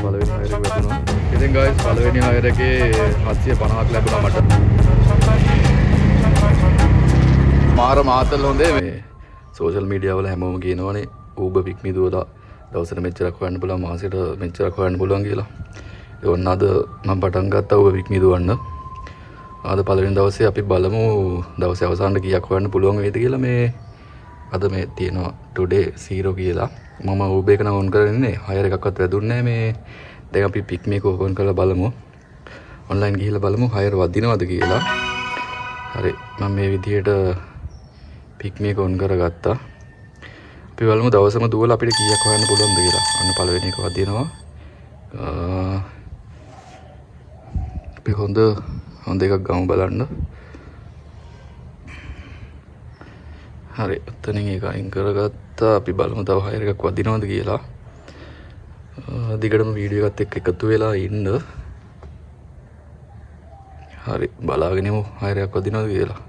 පළවෙනි හයර් එක වැදුනා. ඉතින් ගයිස් පළවෙනි හයර් එකේ 750ක් ලැබුණා මට. මාර මාතල් හොඳේ. මේ සෝෂල් මීඩියා වල හැමෝම කියනවනේ Uber pick me දුවලා දවසට මෙච්චරක් හොයන්න පුළුවන්, මාසෙට මෙච්චරක් හොයන්න පුළුවන් කියලා. ඒ ඔන්න අද මම පටන් ගත්තා Uber pick me දුවන්න. අද පළවෙනි දවසේ අපි බලමු දවසේ අවසානට කීයක් හොයන්න පුළුවන් වේද කියලා. මේ අද මේ තියෙනවා today 0 කියලා. මම Uber එක නම් ඔන් කරගෙන ඉන්නේ. හයර් එකක්වත් වැදුන්නේ නැහැ මේ. දැන් අපි පික් මී එක ඕපන් කරලා බලමු. ඔන්ලයින් ගිහිල්ලා බලමු හයර් වදිනවද කියලා. හරි, මම මේ විදිහට පික් මී එක ඔන් කරගත්තා. අපි බලමු දවසම දුවලා අපිට කීයක් හොයන්න පුළුවන්ද කියලා. ඔන්න පළවෙනි එක වදිනවා. අපි හොඳ හොඳ එකක් ගමු බලන්න. හරි, ඔතනින් ඒක අයින් කරගත්තා. අපි බලමු තව හයර් එකක් වදිනවද කියලා. දිගටම වීඩියෝ එකත් එක්ක එකතු වෙලා ඉන්න. හරි, බලාගෙන ඉමු හයර් එකක් වදිනවද කියලා.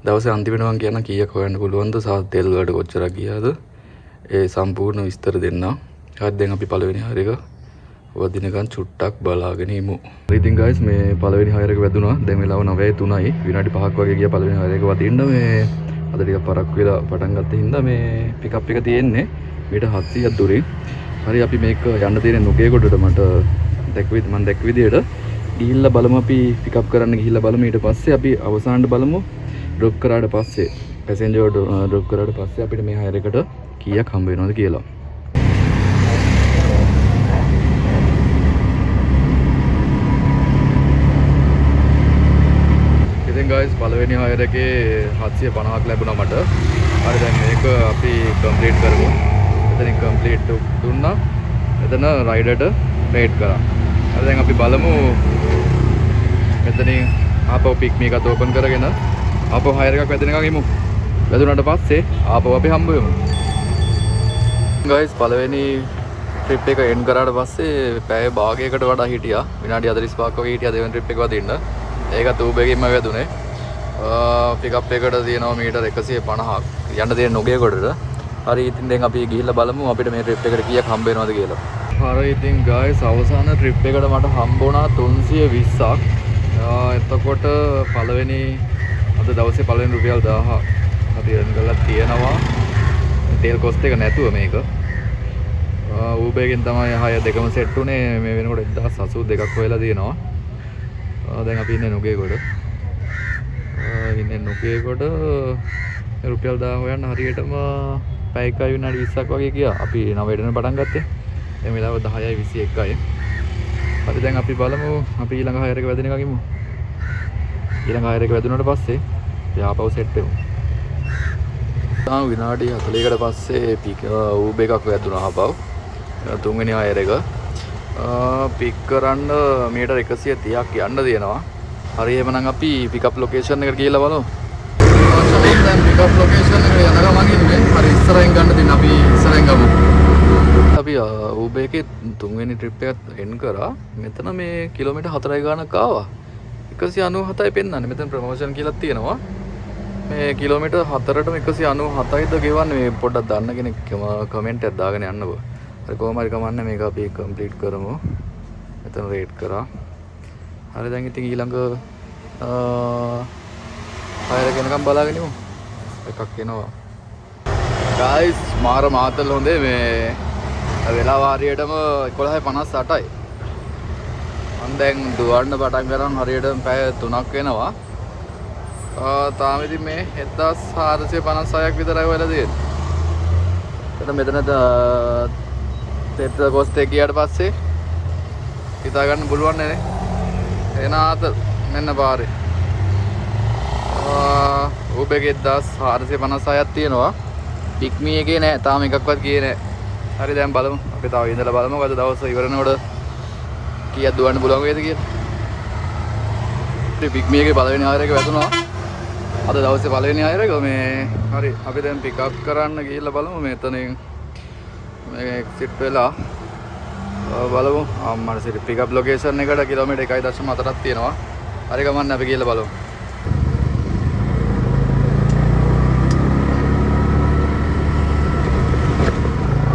දවසේ අන්තිමට මං කියන්නම් කීයක් හොයන්න පුළුවන්ද සහ තෙල් වලට කොච්චරක් ගියාද ඒ සම්පූර්ණ විස්තර දෙන්නම්. හරි, දැන් අපි පළවෙනි හයර් එක වදිනකන් චුට්ටක් බලාගෙන ඉමු. හරි, ඉතින් ගයිස් මේ පළවෙනි හයර් එක වැදුනා. දැන් වෙලාව 9:03යි. විනාඩි 5ක් වගේ ගියා පළවෙනි හයර් එක වදින්න. මේ අද ටිකක් පරක්කු වෙලා පටන් ගත්ත හින්දා මේ පිකප් එක තියෙන්නේ මීටර් 700ක් දුරින්. හරි, අපි මේක යන්න තියෙන නුගේගොඩට. මට මං දැක්ක විදියට ගිහිල්ලා බලමු. අපි පිකප් කරන්න ගිහිල්ලා බලමු. ඊට පස්සේ අපි අවසානට බලමු ඩ්‍රොප් කරාට පස්සේ, පැසෙන්ජර් ඩ්‍රොප් කරාට පස්සේ අපිට මේ හයර් එකට කීයක් හම්බ වෙනවද කියලා. ඉතින් ගයිස් පළවෙනි හයර් එකේ 750ක් ලැබුණා මට. හරි, දැන් මේක අපි කම්ප්ලීට් කරමු. එතනින් කම්ප්ලීට් දුන්නා. එතන රයිඩර්ට රේට් කරා. හරි, දැන් අපි බලමු මෙතනින් ආපහු පික් මී එකත් ඕපන් කරගෙන ආපහු හයර් එකක් වැදෙනකන් ඉමු. වැදුනට පස්සේ ආපහු අපි හම්බ වෙමු. ගයිස් පළවෙනි ට්‍රිප් එක එන්ඩ් කරාට පස්සේ පැය භාගයකට වඩා හිටියා. විනාඩි 45ක් වගේ හිටියා දෙවෙනි ට්‍රිප් එක වදින්න. ඒකත් Uber එකකින්ම වැදුනේ. පිකප් එකට තියෙනවා මීටර් 150ක් යන්න තියෙන නුගේගොඩට. හරි, ඉතින් දැන් අපි ගිහිල්ලා බලමු අපිට මේ ට්‍රිප් එකට කීයක් හම්බ වෙනවද කියලා. හරි, ඉතින් ගයිස් අවසාන ට්‍රිප් එකට මට හම්බ වුණා 320ක්. එතකොට පළවෙනි අද දවසේ පළවෙනි රුපියල් 1000 අපි earn කරලා තියෙනවා. තෙල් කොස්ට් එක නැතුව මේක. Uber එකෙන් තමයි හය දෙකම සෙට් වුණේ. මේ වෙනකොට 1082ක් හොයලා තියෙනවා. දැන් අපි ඉන්නේ නුගේගොඩ. ඉන්නේ නුගේගොඩ. රුපියල් 1000 හොයන්න හරියටම පැය එකයි විනාඩි 20ක් වගේ ගියා. අපි 9ට පටන් ගත්තේ. දැන් වෙලාව 10:21යි. හරි, දැන් අපි බලමු අපි ඊළඟ හයර් එක වැදෙන එකක් ඉමු. ඊළඟ හයර් එක වැදුනට පස්සේ අපි ආපහු සෙට් වෙමු. තාම විනාඩි 40කට පස්සේ පික් Uber එකක් වැදුනා ආපහු. තුන්වෙනි හයර් එක. පික් කරන්න මීටර් 130ක් යන්න තියෙනවා. හරි, එහෙමනම් අපි පිකප් ලොකේෂන් එකට ගිහලා බලමු. දැන් පිකප් ලොකේෂන් එකට යන ගමන් ඉන්නේ. හරි, ඉස්සරහින් ගන්න දෙන්න අපි ඉස්සරහින් ගමු. අපි Uber එකේ තුන්වෙනි ට්‍රිප් එකත් එන් කරා. මෙතන මේ කිලෝමීටර් 4යි ගානක් ආවා. 197යි පෙන්නන්නේ. මෙතන ප්‍රොමෝෂන් කියලා තියෙනවා. මේ කිලෝමීටර් 4ටම 197යිද ගෙවන්නේ. මේ පොඩ්ඩක් දන්න කෙනෙක් කමෙන්ට් එකක් දාගෙන යන්නකෝ. හරි, කොහොම හරි කමන්නේ මේක අපි කම්ප්ලීට් කරමු. මෙතන රේට් කරා. හරි, දැන් ඉතින් ඊළඟ හයර කෙනකම් බලාගෙන ඉමු. එකක් එනවා. ගයිස් මාර මාතල් හොඳේ. මේ වෙලාව හරියටම 11:58යි. මං දැන් දුවන්න පටන් ගන්න හරියටම පැය 3ක් වෙනවා. තාම ඉතින් මේ 1456ක් විතරයි වෙලා තියෙන්නේ. එතන මෙතන පෙට්‍රල් කොස්ට් එක ගියාට පස්සේ හිතා ගන්න පුළුවන් නේ. එන ආතල් මෙන්න පාරේ. Uber එකේ 1456ක් තියෙනවා. පික්මි එකේ නෑ තාම එකක්වත් ගියේ නෑ. හරි, දැන් බලමු. අපි තව ඉඳලා බලමු අද දවස ඉවරනකොට කීයක් දුවන්න පුළුවන් වේද කියලා. ඉතින් පික්මි එකේ පළවෙනි හයර් එක වැදුනා. අද දවසේ පළවෙනි හයර් එක මේ. හරි, අපි දැන් පික් අප් කරන්න ගිහිල්ලා බලමු. මෙතනින් මේ එක්සිට් වෙලා බලමු. අම්මට සිරි පික් අප් ලොකේෂන් එකට කිලෝමීටර් 1.4ක් තියෙනවා. හරි, ගමන් අපි ගිහිල්ලා බලමු.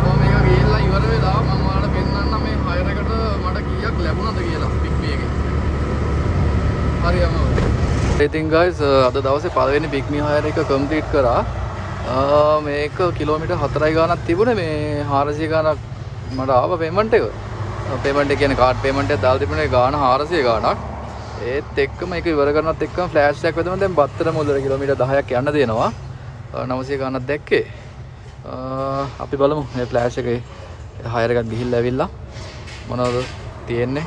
ඔව්, මේක ගිහිල්ලා ඉවර වෙලා මම ඔයාලට පෙන්නන්නම්. ඉතින් ගයිස්, අද දවසේ පළවෙනි පික්මි හයර් එක කම්ප්ලීට් කරා. මේක කිලෝමීටර් 4යි ගාණක් තිබුණේ. මේ 400 ගාණක් මට ආවා පේමන්ට් එක. පේමන්ට් එක කියන්නේ කාඩ් පේමන්ට් එකක් දාලා තිබුණේ ගාණ 400 ගාණක්. ඒත් එක්කම ඒක ඉවර කරනත් එක්කම ෆ්ලෑෂ් එකක් වැදුණා. දැන් බත්තර මුල්ලට කිලෝමීටර් 10ක් යන්න තියෙනවා. 900 ගාණක් දැක්කේ. අපි බලමු මේ ෆ්ලෑෂ් එකේ හයර් එකක් ගිහිල්ලා ඇවිල්ලා මොනවද තියෙන්නේ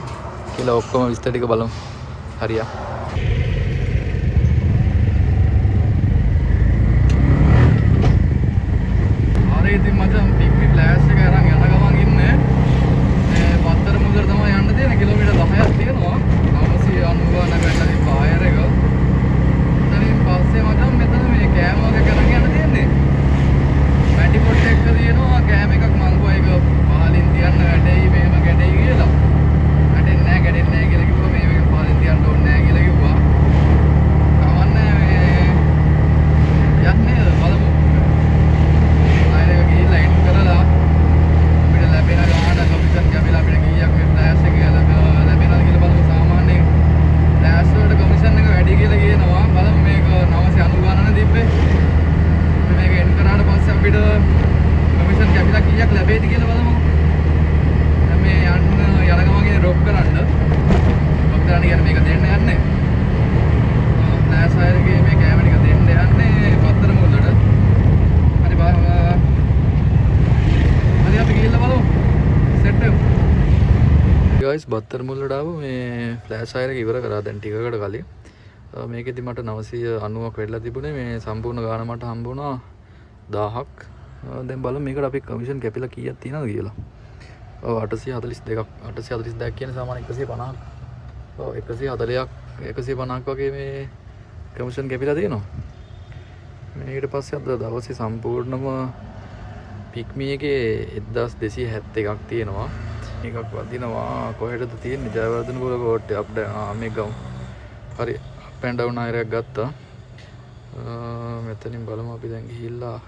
කියලා ඔක්කොම විස්තර ටික බලමු. හරියා. හරි, ඉතින් මචං පික්මි ෆ්ලෑෂ් එක අරන් යන ගමන් ඉන්නේ. මේ බත්තර මුල්ලට තමයි යන්න තියෙන්නේ. කිලෝමීටර් 10ක් තියෙනවා. 990 ගානක් වැටලා තිබ්බ හයර් එක. එතනින් පස්සේ මචං මෙතන මේ කෑම වගේ කරන් යන්න තියෙන්නේ. මැටි පොට් එක තියෙනවා කෑම එකක්. මං කිව්වා ඒක පහලින් තියන්න වැටෙයි, මෙහෙම ගැටෙයි කියලා. වැටෙන්නේ නෑ, ගැටෙන්නේ නෑ කියලා කිව්වා. මේ මේක පහලින් තියන්න ඕනේ නෑ කියලා කිව්වා. කමන්නේ, මේ යන්නේ බලමු. හයර් එක ගිහිල්ලා එන්ඩ් කරලා අපිට ලැබෙන ගාන කමිෂන් කැපිලා අපිට කීයක් මේ ෆ්ලෑෂ් එක ලැබෙනවද කියලා බලමු. සාමාන්‍යයෙන් ෆ්ලෑෂ් වලට කමිෂන් එක වැඩි කියලා කියනවා. බලමු, මේක 990 ගානනේ තිබ්බේ. අපි මේක එන්ඩ් කරාට පස්සේ අපිට කමිෂන් කැපිලා කීයක් ලැබෙයිද කියලා බලමු. දැන් මේ යන්න යන ගමන් ඉන්නේ ඩ්‍රොප් කරන්න. ඩ්‍රොප් කරන්න කියන්නේ මේක දෙන්න යන්නේ. ෆ්ලෑෂ් හයර් එකේ මේ කෑම ටික දෙන්න යන්නේ බත්තර මුල්ලට. හරි බා, හරි, අපි ගිහිල්ලා බලමු. සෙට් වෙමු. ගයිස්, බත්තර මුල්ලට ආව මේ ෆ්ලෑෂ් හයර් එක ඉවර කරා දැන් ටිකකට කලින්. මේකෙදි මට 990ක් වෙලා තිබුණේ. මේ සම්පූර්ණ ගාන මට හම්බ වුණා 1000ක්. දැන් බලමු මේකට අපි කමිෂන් කැපිලා කීයක් තියෙනවද කියලා. ඔව්, 842ක්. 842ක් කියන්නේ සාමාන්‍ය 150ක්. ඔව්, 140ක්, 150ක් වගේ මේ කමිෂන් කැපිලා තියෙනවා. මේ ඊට පස්සේ අද දවසේ සම්පූර්ණම පික්මි එකේ 1271ක් තියෙනවා. එකක් වදිනවා. කොහෙටද තියෙන්නේ? Jayawardenepura Kotte up down. ආ, මේ ගමු. හරි, අප් ඇන්ඩ් ඩවුන් හයර් එකක් ගත්තා. මෙතනින් බලමු අපි දැන් ගිහිල්ලා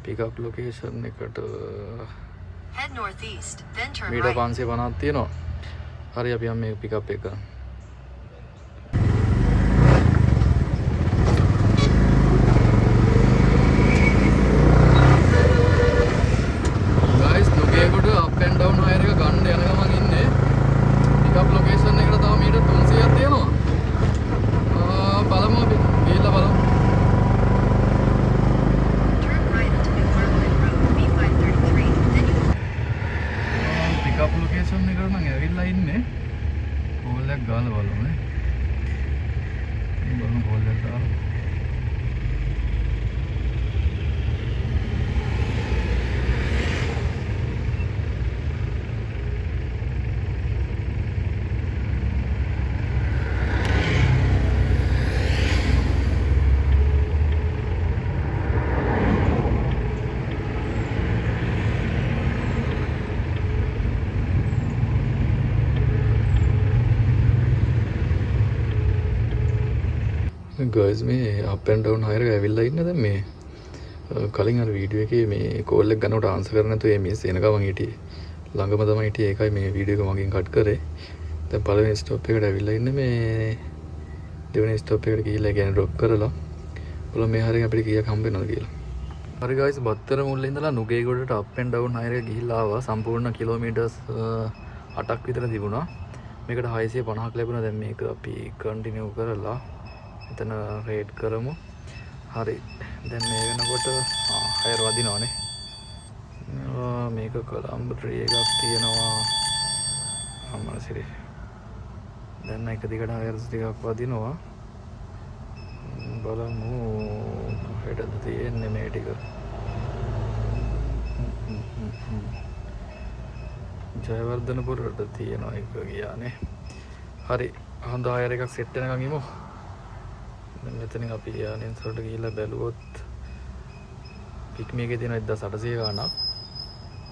පිකප් ලොකේෂන් එකට. Head northeast, then turn metre right. 550ක් තියෙනවා. හරි, අපි යමු මේ පිකප් එක කරන්න. Guys, Nugegoda up and down hire එක ගන්න යන ගමන් ඉන්නේ. පිකප් ලොකේෂන් එකට තව මීටර් 300ක් තියෙනවා. බලමු, අපි ගිහිල්ලා බලමු. Turn right onto New Parliament Road, B533. Then you will pickup location එකට නම් ඇවිල්ලා ඉන්නේ. කෝල් එකක් ගාලා බලමු නේ. ඉතින් බලමු කෝල් එකක් දාලා. ගයිස්, මේ අප් ඇන්ඩ් ඩවුන් හයර් එක ඇවිල්ලා ඉන්න දැන්. මේ කලින් අර වීඩියෝ එකේ මේ කෝල් එක ගන්නකොට ආන්සර් කරන්නේ නැතුව ඒ මිස් එන ගමන් හිටියේ. ළඟම තමයි හිටියේ. ඒකයි මේ වීඩියෝ එක මගෙන් කට් කරේ. දැන් පළවෙනි ස්ටොප් එකට ඇවිල්ලා ඉන්නේ. මේ දෙවෙනි ස්ටොප් එකට ගිහිල්ලා, ඒ කියන්නේ ඩ්‍රොප් කරලා බලමු මේ හරියට අපිට කීයක් හම්බ වෙනවද කියලා. හරි ගයිස්, බත්තර මුල්ලේ ඉඳලා නුගේගොඩට අප් ඇන්ඩ් ඩවුන් හයර් එක ගිහිල්ලා ආවා. සම්පූර්ණ කිලෝමීටර්ස් 8ක් විතර තිබුණා. මේකට 650ක් ලැබුණා. දැන් මේක අපි කන්ටිනියු කරලා එතන රේට් කරමු. හරි, දැන් මේ වෙනකොට හයර් වදිනවනේ. මේක කොළඹ ට්‍රී එකක් තියෙනවා. අම්මා සිරි, දැන් එක දිගට හයර්ස් ටිකක් වදිනවා. බලමු කොහෙටද තියෙන්නේ මේ ටික. ජයවර්ධනපුරට තියෙනවා එක ගියානේ. හරි, හොඳ හයර් එකක් සෙට් වෙනකන් ඉමු. දැන් මෙතනින් අපි යානින්ස් වලට ගිහිල්ලා බැලුවොත් පික්මි එකේ තියෙන 1800 ගාණක්,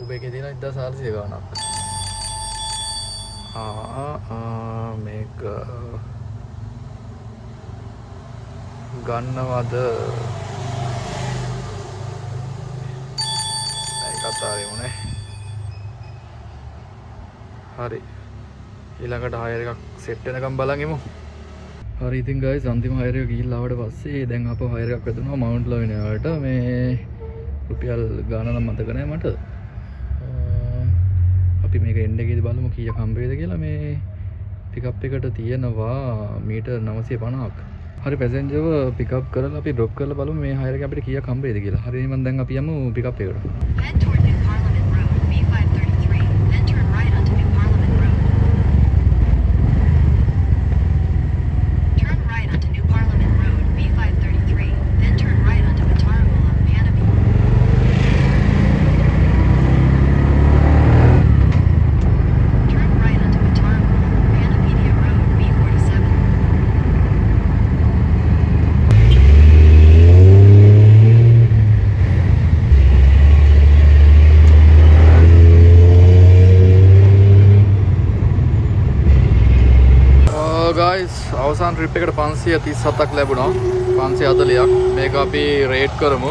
උබර් එකේ තියෙන 1400 ගාණක්. ආ ආ, මේක ගන්නවද? ඒක අතාරිමුනේ. හරි, ඊළඟට හයර් එකක් සෙට් වෙනකම් බලන් ඉමු. හරි, ඉතින් ගයිස්, අන්තිම හයර් එක ගිහිල්ලා ආවට පස්සේ දැන් ආපහු හයර් එකක් වැදුනා මවුන්ට් ලවිනියාවට. මේ රුපියල් ගාන නම් මතක නෑ මට. අපි මේක එන්ඩ් එකේදී බලමු කීයක් හම්බ වේද කියලා. මේ පිකප් එකට තියෙනවා මීටර් 950ක්. හරි, පැසෙන්ජර්ව පිකප් කරලා අපි ඩ්‍රොප් කරලා බලමු මේ හයර් එක අපිට කීයක් හම්බ වේද කියලා. හරි, එහෙනම් දැන් අපි යමු පිකප් එකට. Head toward New Parliament Road, B533, then turn right onto New Parliament Road. Turn right onto New Parliament Road, B533, then turn right onto Battaramulla, Panapi. Turn right onto Battaramulla, Panapedia Road, B47. Guys, අවසාන trip එකට 537ක් ලැබුණා, 540ක්. මේක අපි rate කරමු.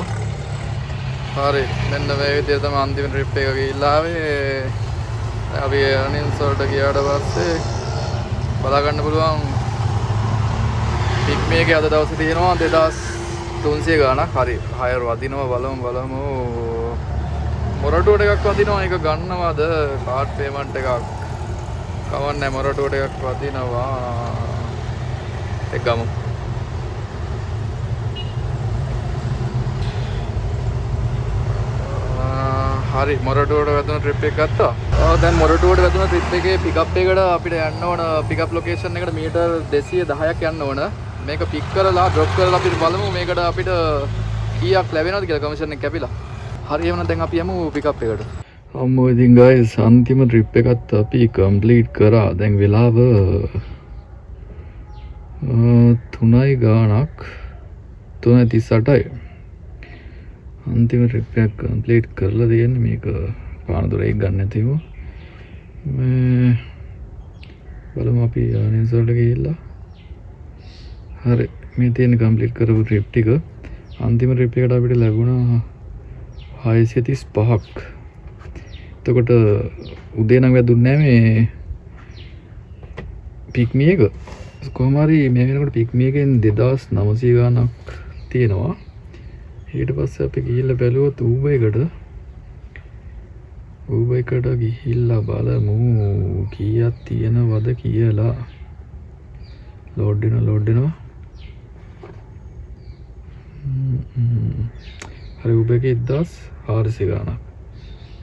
හරි, මෙන්න මේ විදිහට තමයි අන්තිම ට්‍රිප් එක ගිහිල්ලා ආවේ. දැන් අපි එර්නින්ස් වලට ගියාට පස්සේ බලා ගන්න පුළුවන් පික් මේකේ අද දවසේ තියෙනවා 2300 ගාණක්. හරි, හයර් වදිනවා. බලමු බලමු. මොරටුවට එකක් වදිනවා. ඒක ගන්නවද? කාඩ් පේමන්ට් එකක් කවන්නේ. මොරටුවට එකක් වදිනවා, ඒක ගමු. හරි, මොරටුවට වැදුන ට්‍රිප් එක ගත්තා. ඔව්, දැන් මොරටුවට වැදුන ට්‍රිප් එකේ පිකප් එකට අපිට යන්න ඕන පිකප් ලොකේෂන් එකට මීටර් 210ක් යන්න ඕන. මේක පික් කරලා ඩ්‍රොප් කරලා අපිට බලමු මේකට අපිට කීයක් ලැබෙනවද කියලා කමිෂන් එක කැපිලා. හරි, එහෙනම් දැන් අපි යමු පිකප් එකට. අම්මෝ, ඉතින් ගයිස්, අන්තිම ට්‍රිප් එකත් අපි කම්ප්ලීට් කරා. දැන් වෙලාව 3යි ගාණක්, 3:38යි. අන්තිම ට්‍රිප් එකක් කම්ප්ලීට් කරලා තියෙන්නේ. මේක පානදුර එක ගන්න නැතිව මේ බලමු අපි ආනින්ස් වලට ගිහිල්ලා. හරි, මේ තියෙන කම්ප්ලීට් කරපු ට්‍රිප් ටික. අන්තිම ට්‍රිප් එකට අපිට ලැබුණා 635ක්. එතකොට උදේ නම් වැදුන්නේ නෑ මේ පික්මි එක. කොහොම හරි මේ වෙනකොට පික්මි එකෙන් 2900 ගාණක් තියෙනවා. ඊට පස්සේ අපි ගිහිල්ලා බැලුවොත් Uber එකට, Uber එකට ගිහිල්ලා බලමු කීයක් තියෙනවද කියලා. ලෝඩ් වෙනවා, ලෝඩ් වෙනවා. හරි, Uber එකේ 1400 ගාණක්.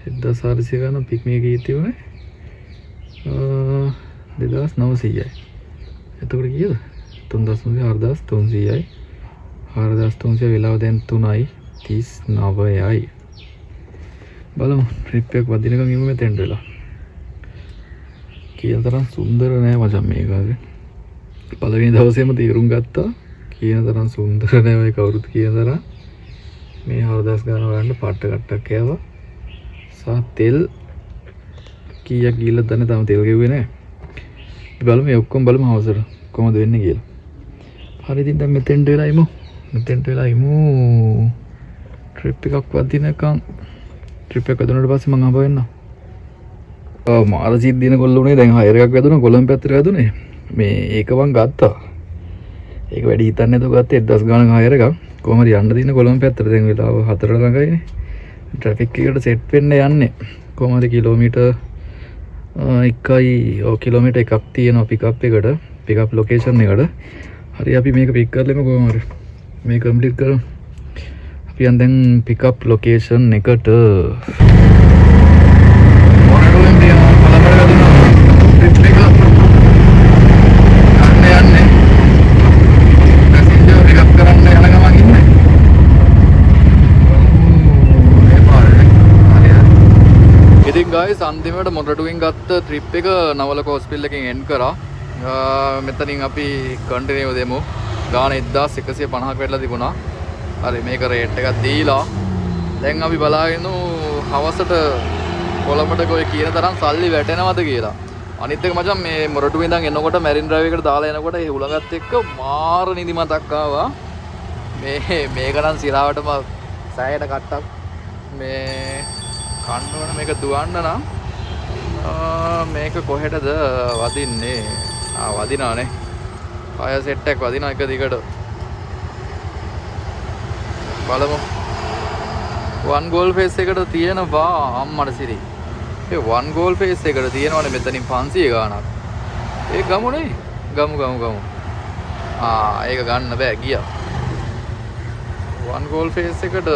1400 ගාණක්. පික්මි එකේ කීයක් තිබුණේ? 2900යි. එතකොට කීයද? 3300, 4300යි. 4300. වෙලාව දැන් 3:39යි. බලමු ට්‍රිප් එකක් වදිනකන් ඉමු මෙතෙන්ට වෙලා. කියන තරම් සුන්දර නෑ මචං මේක. හරි. පළවෙනි දවසේම තීරුම් ගත්තා කියන තරම් සුන්දර නෑ ඔය කවුරුත් කියන තරම්. මේ 4000 ගාන හොයන්න පට්ට කට්ටක් කෑවා. සහ තෙල් කීයක් ගිහිල්ලාද දන්නේ, තාම තෙල් ගෙව්වේ නෑ. අපි බලමු මේ ඔක්කොම බලමු හවසට කොහොමද වෙන්නේ කියලා. හරි, ඉතින් දැන් මෙතෙන්ට වෙලා ඉමු. මෙතෙන්ට වෙලා ඉමු. ට්‍රිප් එකක් වදිනකන්. ට්‍රිප් එක වැදුනට පස්සේ මං හම්බ වෙන්නම්. ඔව්, මාර සිද්ධියන කොල්ල උනේ. දැන් හයර් එකක් වැදුනා, කොළඹ පැත්තට වැදුනේ. මේ ඒක මං ගත්තා. ඒක වැඩි හිතන්නේ නැතුව ගත්තේ 1000 ගානක හයර් එකක්. කොහොම හරි යන්න තියෙන කොළඹ පැත්තට. දැන් වෙලාව 4 ළඟයිනේ. ට්‍රැෆික් එකට සෙට් වෙන්න යන්නේ. කොහොම හරි කිලෝමීටර් එකයි, ඔව්, කිලෝමීටර් එකක් තියෙනවා පිකප් එකට, පිකප් ලොකේෂන් එකට. හරි, අපි මේක පික් කරලා එමු කොහොම හරි. මේ කම්ප්ලීට් කරමු. අපි යන් දැන් පිකප් ලොකේෂන් එකට. මොරටුවෙන් තියෙනවා කොළඹට වැදුනා ට්‍රිප් එක. යන්න යන්නේ. පැසෙන්ජර් පිකප් කරන්න යන ගමන් ඉන්නේ. ඔව්, ඒ පාරේ. හරි හරි. ඉතින් ගයිස්, අන්තිමට මොරටුවෙන් ගත්ත ට්‍රිප් එක නවලක හොස්පිටල් එකෙන් එන්ඩ් කරා. මෙතනින් අපි කන්ටිනියු දෙමු. ගාන 1150ක් වෙట్లా තිබුණා. හරි, මේක රේට් එකක් දීලා දැන් අපි බලාගෙන හවසට කොළඹට ඔය කියන තරම් සල්ලි වැටෙනවද කියලා. අනිත් එක මචං, මේ මොරටුවේ ඉඳන් එනකොට මැරින් ඩ්‍රයිව් එකට දාලා එනකොට ඒ හුළඟත් එක්ක මාර නිදිමතක් ආවා. මේක නම් සිරාවටම සෑහෙන කට්ටක්. මේ කන්න ඕන මේක දුවන්න නම්. මේක කොහෙටද වදින්නේ? වදිනානේ. හයර් සෙට් එකක් වදිනවා එක දිගට. බලමු. වන් ගෝල් ෆේස් එකට තියෙනවා අම්මට සිරි. ඒ වන් ගෝල් ෆේස් එකට තියෙනවනේ මෙතනින් 500 ගාණක්. ඒ ගමුනේ. ගමු ගමු ගමු. ආ, ඒක ගන්න බෑ ගියා. වන් ගෝල් ෆේස් එකට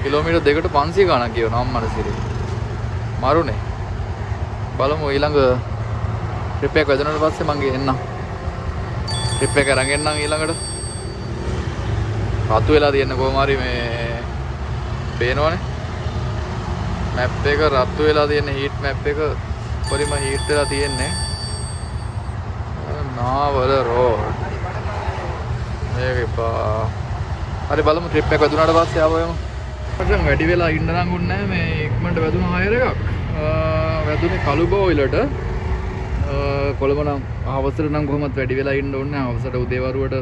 කිලෝමීටර් දෙකට 500 ගාණක් කියනවා අම්මට සිරි. මරුනේ. බලමු ඊළඟ ට්‍රිප් එක වැදුනට පස්සේ මං ගෙන්නම්. ට්‍රිප් එක අරන් එන්නම් ඊළඟට. රතු වෙලා තියෙන කොහොම හරි මේ පේනවනේ. මැප් එක රතු වෙලා තියෙන, හීට් මැප් එක පොඩිම හීට් වෙලා තියෙන්නේ. නාවල රෝඩ්. මේක එපා. හරි, බලමු ට්‍රිප් එක වැදුනාට පස්සේ ආවම එමු. මචං වැඩි වෙලා ඉන්න නම් උන්නේ නැහැ, මේ ඉක්මනට වැදුන හයර් එකක්. වැදුනේ කළුබෝවිලට. කොළඹ නම් හවසට නම් කොහොමත් වැඩි වෙලා ඉන්න ඕනේ නැහැ. හවසට උදේවරුවට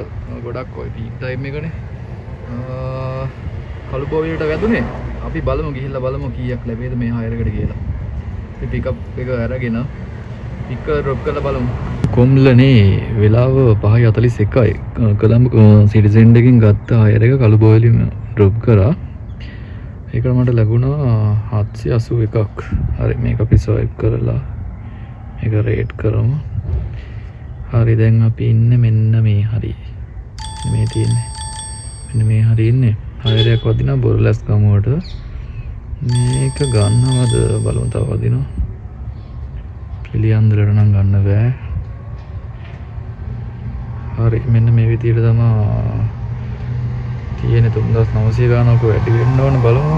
ගොඩක් ඔය පීක් ටයිම් එකනේ. කළුබෝවිලට වැදුනේ. අපි බලමු, ගිහිල්ලා බලමු කීයක් ලැබෙයිද මේ හයර් එකට කියලා. අපි පිකප් එක අරගෙන පික් කරලා ඩ්‍රොප් කරලා බලමු. කොම්ලනේ වෙලාව 5:41යි. කොළඹ සිටි සෙන්ටර් එකකින් ගත්ත හයර් එක කළුබෝවිලින් ඩ්‍රොප් කරා. ඒකට මට ලැබුණා 781ක්. හරි, මේක අපි ස්වයිප් කරලා මේක රේට් කරමු. හරි, දැන් අපි ඉන්නේ මෙන්න මේ හරිය. මේ තියෙන්නේ. මෙන්න මේ හරිය ඉන්නේ. හයර් එකක් වදිනවා බොරලැස් ගමුවට. මේක ගන්නවද බලමු, තව වදිනවා. පිළියන්දලට නම් ගන්න බෑ. හරි, මෙන්න මේ විදියට තමා තියෙන්නේ. 3900 ගානක වැඩි වෙන්න ඕන, බලමු.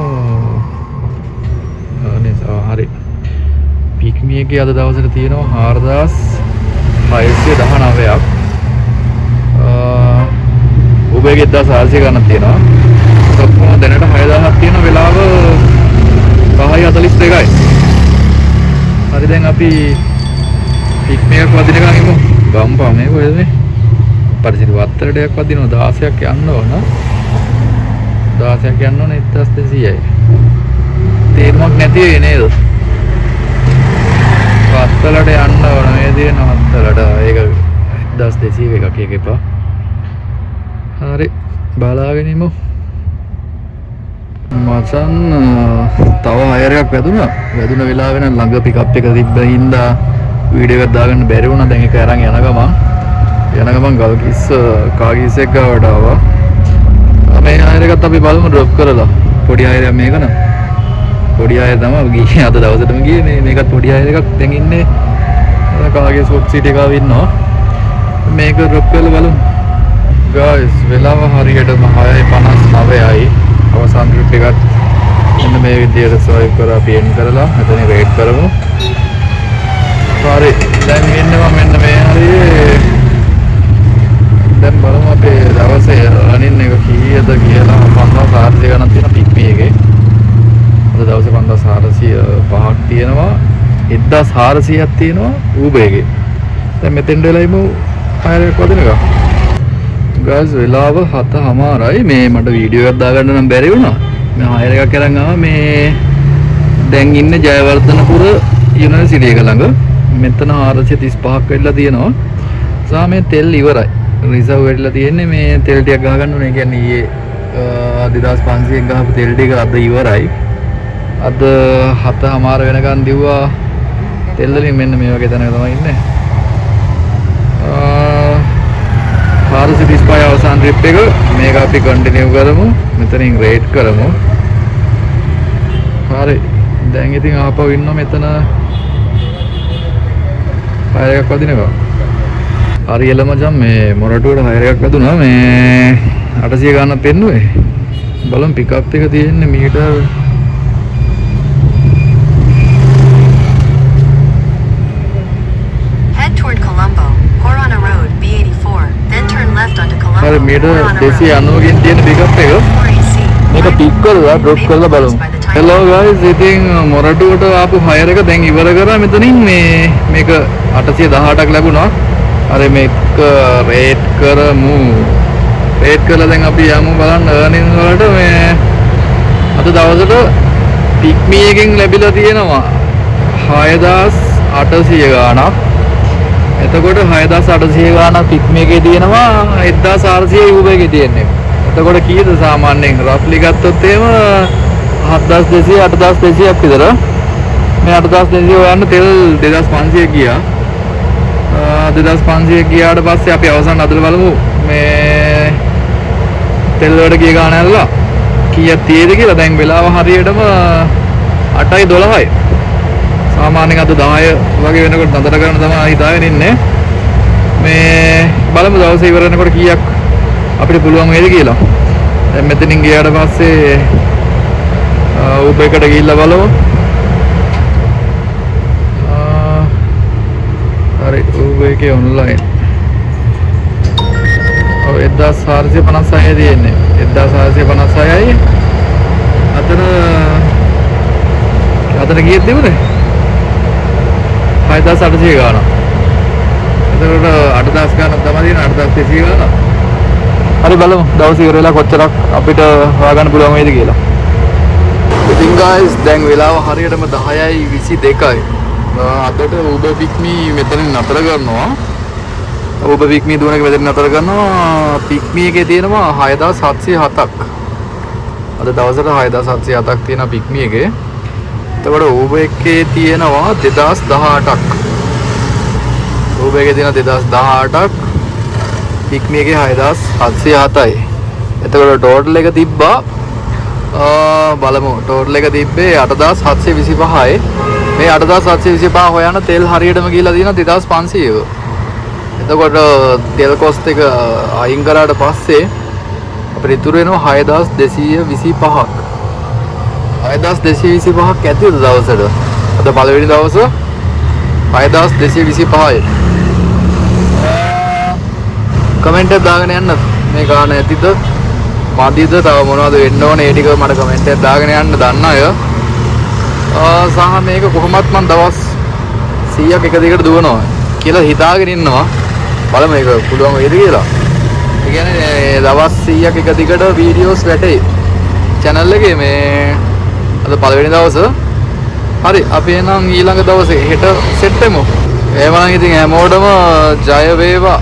අනේ හරි. පික්මි එකේ අද දවසට තියෙනවා 4619ක්. උබර් එකේ 1400 ගානක් තියෙනවා. ඔක්කොම දැනට 6000ක් තියෙන වෙලාව 5:42යි. හරි, දැන් අපි පික්මි එකක් වදිනකන් ඉමු. ගම්පා මේ කොහෙද මේ? පරිසර වත්තර ටිකක් වදිනවා, 16ක් යන්න ඕන. 16ක් යන්න ඕන 1200යි. තේරුමක් නැති වෙයි නේද? වත්තලට යන්න ඕන, මේ තියෙන වත්තලට. ඒක 1200 එකක්, ඒක එපා. හරි, බලාගෙන ඉමු. මචං තව හයර් එකක් වැදුනා. වැදුන වෙලාවෙ නම් ළඟ පිකප් එක තිබ්බ හින්දා වීඩියෝ එකක් දාගන්න බැරි වුණා. දැන් ඒක අරන් යන ගමන් ගල්කිස්ස කාගිස් එක ගාවට ආවා. මේ හයර් එකත් අපි බලමු ඩ්‍රොප් කරලා. පොඩි හයර් එකක් මේක නම්. පොඩි හයර් තමයි ගියේ අද දවසටම ගියේ. මේ මේකත් පොඩි හයර් එකක්. දැන් ඉන්නේ කාගේ සුට් සීට් එක ගාව ඉන්නවා. මේක ඩ්‍රොප් කරලා බලමු. ගයිස්, වෙලාව හරියටම 6:59යි. අවසාන ට්‍රිප් එකත් මෙන්න මේ විදියට ස්වයිප් කරලා අපි එන් කරලා මෙතන රේට් කරමු. හරි, දැන් ඉන්නවා මෙන්න මේ හරියේ. දැන් බලමු අපේ දවසේ රනින් එක කීයද කියලා. 5400 ගණන් තියෙන පික්මි එකේ. අද දවසේ 5405ක් තියෙනවා. 1400ක් තියෙනවා Uber එකේ. දැන් මෙතෙන්ට වෙලා ඉමු හයර් එකක් වදිනකම්. ගයිස්, වෙලාව 7:00යි. මේ මට වීඩියෝ එකක් දාගන්න නම් බැරි වුණා. මේ හයර් එකක් අරන් ආවා. මේ දැන් ඉන්නේ ජයවර්ධනපුර යුනිවර්සිටි එක ළඟ. මෙතන 435ක් වෙලා තියෙනවා. සහ මේ තෙල් ඉවරයි. රිසර්ව් වෙලා තියෙන්නේ. මේ තෙල් ටිකක් ගහගන්න ඕනේ. ඒ කියන්නේ ඊයේ 2500ක් ගහපු තෙල් ටික අද ඉවරයි. අද 7:00 වෙනකන් දිව්වා තෙල් වලින්. මෙන්න මේ වගේ තැනක තමයි ඉන්නේ. 435 අවසාන ට්‍රිප් එක. මේක අපි කන්ටිනියු කරමු. මෙතනින් රේට් කරමු. හරි, දැන් ඉතින් ආපහු ඉන්නවා මෙතන හයර් එකක් වදිනවා. හරි එළ මචං, මේ මොරටුවට හයර් එකක් වැදුනා. මේ 800 ගානක් පෙන්නුවේ. බලමු පිකප් එක තියෙන්නේ metre Head toward Colombo, Horana Road, B84, then turn left onto Colombo, හරි, මීටර් Horana Road, 290කින් තියෙන පිකප් එක. 4AC. මේක පික් කරලා ඩ්‍රොප් කරලා බලමු. හෙලෝ ගයිස්, ඉතින් මොරටුවට ආපු හයර් එක දැන් ඉවර කරා මෙතනින්. මේ මේක 818ක් ලැබුණා. හරි, මේක රේට් කරමු. රේට් කරලා දැන් අපි යමු බලන්න අර්නින්ග් වලට. මේ අද දවසට පික්මි එකෙන් ලැබිලා තියෙනවා 6800 ගාණක්. එතකොට 6800 ගාණක් පික්මි එකේ තියෙනවා, 1400 Uber එකේ තියෙන්නේ. එතකොට කීයද සාමාන්‍යයෙන් රෆ්ලි ගත්තොත් එහෙම 7200 8200ක් විතර. මේ 8200 හොයන්න තෙල් 2500 ගියා. 2500 ගියාට පස්සේ අපි අවසන් අදලා බලමු මේ තෙල් වලට ගිය ගාණ ඇල්ලලා කීයක් තියෙද කියලා. දැන් වෙලාව හරියටම 8යි 12යි. සාමාන්‍යයෙන් අද 10 වගේ වෙනකොට නතර කරන්න තමයි හිතාගෙන ඉන්නේ. මේ බලමු දවසේ ඉවර වෙනකොට කීයක් අපිට පුළුවන් වේද කියලා. දැන් මෙතනින් ගියාට පස්සේ Uber එකට ගිහිල්ලා බලමු. හරි, Uber එකේ ඔන්ලයින්. ඔව්, 1456 තියෙන්නේ. 1456යි. අතන අතන කීයක් තිබුණේ? 6800 ගාණක්. එතකොට 8000 ගාණක් තමයි තියෙන්නේ, 8200 ගාණක්. හරි, බලමු දවස් ඉවර වෙලා කොච්චරක් අපිට හොයාගන්න පුළුවන් වේද කියලා. ඉතින් ගයිස්, දැන් වෙලාව හරියටම 10යි 22යි. අදට Uber Pick Me මෙතනින් නතර කරනවා. Uber Pick Me දුවන එක මෙතනින් නතර කරනවා. Pick Me එකේ තියෙනවා 6707ක්. අද දවසට 6707ක් තියෙනවා Pick Me එකේ. එතකොට Uber එකේ තියෙනවා 2018ක්. Uber එකේ තියෙනවා 2018ක්. Pick Me එකේ 6707යි. එතකොට ටෝටල් එක තිබ්බා, බලමු, ටෝටල් එක තිබ්බේ 8725යි. මේ 8725 හොයන තෙල් හරියටම ගිහිලා තියෙනවා 2500ක. එතකොට තෙල් කොස්ට් එක අයින් කරාට පස්සේ අපිට ඉතුරු වෙනවා 6225ක්. 6225ක් ඇතිද දවසට? අද පළවෙනි දවස 6225යි. කමෙන්ට් එකක් දාගෙන යන්න, මේ ගාන ඇතිද මදිද, තව මොනවද වෙන්න ඕනේ, ඒ ටික මට කමෙන්ට් එකක් දාගෙන යන්න දන්න අය. සහ මේක කොහොමත් මං දවස් 100ක් එක දිගට දුවනවා කියලා හිතාගෙන ඉන්නවා. බලමු ඒක පුළුවන් වේද කියලා. ඒ කියන්නේ දවස් 100ක් එක දිගට වීඩියෝස් වැටේ චැනල් එකේ. මේ අද පළවෙනි දවස. හරි, අපි එහෙනම් ඊළඟ දවසේ හෙට සෙට් වෙමු. එහෙමනම් ඉතින් හැමෝටම ජය වේවා.